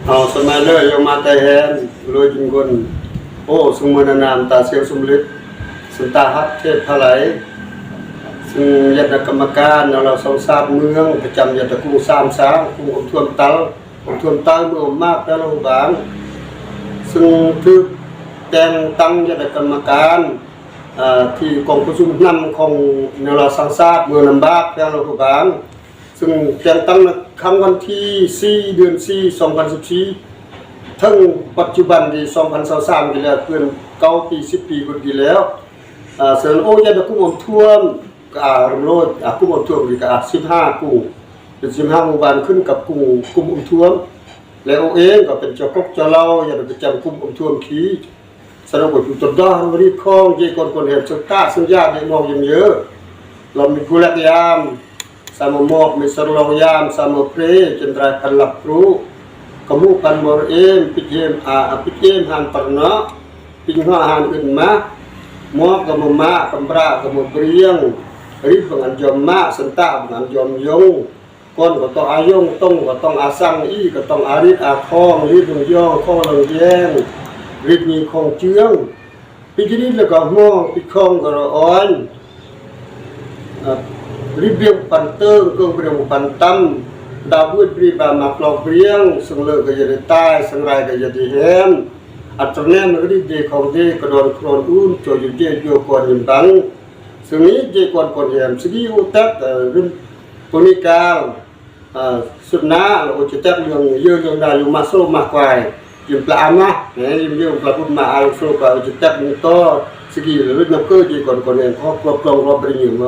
ເຮົາສະໄໝເລີຍ ຢອງມາແຕ່ແຮງ ໂລຍກິນກົນ ໂອ້ ຊຸມເມີນານາມ ຕາສຽງສຸມລິດ ສັນຕາຮັກເທບພະໄລ ຊຶ່ງຄະນະກຳມະການນະລະສັງສາດເມືອງ ປະຈຳຍາດຕະກຸງສາມຊາງ ກຸງອົບຖ້ວມຕັນ ອົບຖ້ວມໃຕ້ ເມືອງອົບໝາກ ແຂວງຫຼວງພະບາງ ຊຶ່ງຖືກແຕ່ງຕັ້ງຄະນະກຳມະການ ອາ ທີ່ກອງປະຊຸມນຳຂອງນະລະສັງສາດເມືອງນ້ຳບາກ ແຂວງຫຼວງພະບາງ ຊຶ່ງແຕ່ງຕັ້ງໃນຄ່ຳວັນທີສີ່ ເດືອນສີ່ ສອງພັນສິບສີ່ ເຖິງປັດຈຸບັນທີ່ສອງພັນຊາວສາມນີ້ແລ້ວ ເກີນເກົ້າປີ ສິບປີພຸ້ນນີ້ແລ້ວ ອາ ສະນັ້ນ ໂອ້ ຍາດຕະກຸງອົບຖ້ວມ ກະ ອາ ລຳໂລດ ອາ ກຸງອົບຖ້ວມນີ້ກະ ອາ ສິບຫ້າກຸງ ເປັນສິບຫ້າໝູ່ບ້ານຂຶ້ນກັບກຸງ ກຸງອົບຖ້ວມ ແລະ ໂອເອງກໍເປັນເຈົ້າກົກເຈົ້າເຫຼົ່າ ຍາດປະຈຳກຸງອົບຖ້ວມຄີ ສະນັ້ນກໍຢູ່ຕະດອນວະລິດຂອງເຈກອນກອນແຮມ ເຊິ່ງຕາເຊິ່ງຢາເດໝອກຢ້ຽມເຍີ ລອມມີຜູ້ລັກຍາມ ສາມາມອບມີສັນລອງຍາມ ສາມາເພ ເຈັນໄຕຣາຍພັນລັບຮູ້ ກະໝູ່ປັນບໍ່ເອມ ປິດເອມ ອາ ປິດເອມຫານປະເນາະ ປິງຫົວຫານອຶນມາ ມອບກະມາມາ ກຳບຣາກະມາບຣຽງ ຣິບບັງອັນຍອມມາ ສັນຕະບັງອັນຍອມຢົງ ກ່ອນກໍຕ້ອງອາຢົງ ຕົງກໍຕ້ອງອາສັງ ອີກໍຕ້ອງອາລິດອາຄອງ ລິດລົງຢອງ ຄອງລົງແຍງ ລິດມີຄອງເຈືອງ ປິດຈະລິດແລ້ວກໍຮອງ ປິດຄອງກໍລະອອນ ເອີ ລິດບຽງປັນເຕີງ ເກີງບຽງປັນຕຳ ດາວວືດບຣີບາມາກລອກບຽງ ເຊິ່ງເລີກກໍຢ່າໄດ້ຕາຍ ເຊິ່ງລາຍກໍຢ່າໄດ້ແຮມ ອັດຕະແນມລິດເດຂອງເດ ກະດອນໂຄຣນອູນ ໂຈຢູ່ເດໂຍກອນຍິນບັງ ເຊິ່ງນີ້ເຈກອນກອນແຮມ ສະກີອູແຕັກ ເອີ ລຸນປຸນິກາລ ອາ ສຸດໜ້າ ໂອຈິແຕັກເລື່ອງເຢີເລື່ອງດາຢູ່ມາໂຊມາກວາຍ ຍິມປະອາມະ ແໜຍິມເຢີປະບຸດມາອາໂຊກວາຍ ໂອຈິແຕັກມີຕໍ່ ສະກີລຸດນຳເກີດ ເຈກອນກອນແຮມ ຄອບຄົວກອງຮອບປະລິຍາມ